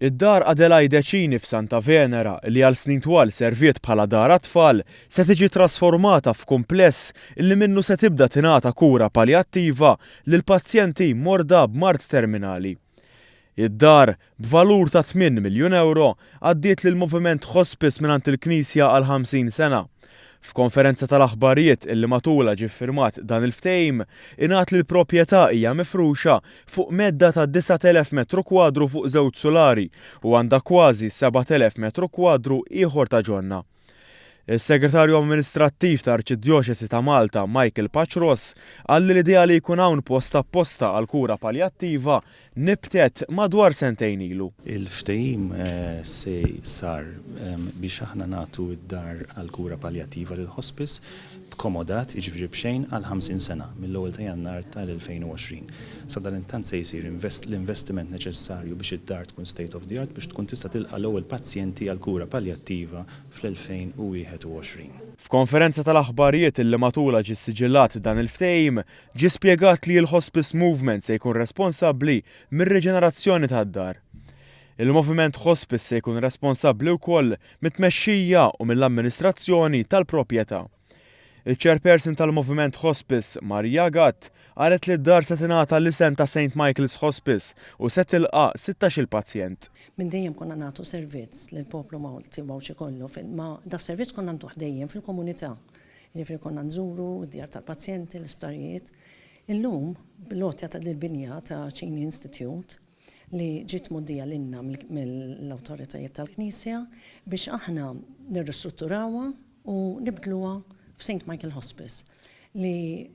Id-Dar Adelaide Cini f'Santa Venera, li għal snin twal serviet bħala dar għat-tfal, se tiġi trasformata f'kumpless li minnu se tibda tingħata kura paljattiva lil pazjenti morda b'mard terminali. Id-dar, b'valur ta' 8 miljun ewro, għaddiet lill-Moviment Hospice mingħand il-Knisja għal 50 sena. F'konferenza tal-aħbarijiet illi matulha ġie ffirmat dan il-ftehim, ingħad li l-proprjetà hija mifruxa fuq medda ta' 9,000 metru kwadru fuq żewġ sulari u għandha kważi 7,000 metru kwadru ieħor ta' ġonna. Is-Segretarju Amministrattiv ta' Arċidjoċesi ta' Malta, Michael Paċros, qal li l-idea li jkun hawn post apposta għall-kura paljattiva nibtet madwar sentejn ilu. Il-ftehim se sar biex aħna nagħtu d-dar għall-kura paljattiva lill-hospice b'komodat, jiġifieri b'xejn, għal 50 sena, mill-ewwel ta' Jannar tal-2020. Sadanittant se jsir l-investiment neċessarju biex id-dar tkun state of the art biex tkun tista' tilqa' l-ewwel pazjenti għall-kura paljattiva fl-2021. F'konferenza tal-aħbarijiet illi matulha ġie ssiġillat dan il-ftehim, Ġie spjegat li l-Hospice Movement se jkun responsabbli mir-riġenerazzjoni tad-dar. Il-Moviment Hospice se jkun responsabbli wkoll mit-tmexxija u mill-amministrazzjoni tal-proprjetà. Il-Chairperson tal-Moviment Hospice, Maria Gatt, qalet li d-dar se tingħata l-isem ta' Saint Michael's Hospice u se tilqa' 16-il pazjent. Minn dejjem konna nagħtu servizz lill-poplu Malti u Għawdxi kollu, ma das-servizz konna ntuh dejjem fil-komunità. Jiġifieri konna nżuru d-djar tal-pazjenti, l-isptarijiet. Illum, bl-għotja ta' dil-binja ta' Cini Institute li ġiet mgħoddija lilna mill-awtoritajiet tal-Knisja biex aħna nirristrutturawha u nibdluha f'Saint Michael Hospice li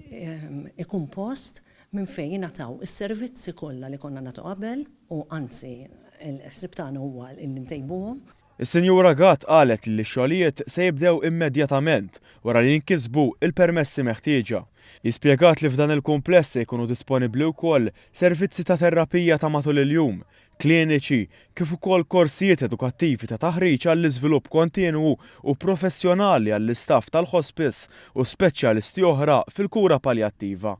ikun post minn fejn jingħataw is-servizzi kollha li konna nagħtu qabel u anzi l-ħsieb tagħna huwa li ntejbuhom. Is-Sinjura Gatt qalet li x-xogħlijiet se jibdew immedjatament wara li jinkisbu l-permessi meħtieġa. Hi spjegat li f'dan il-kumpless se jkunu disponibbli wkoll servizzi ta' terrapija ta' matul il-jum, kliniċi, kif ukoll korsijiet edukattivi ta' taħriġ għall-iżvilupp kontinwu u professjonali għall-istaff tal-hospice u speċjalisti oħra fil-kura paljattiva.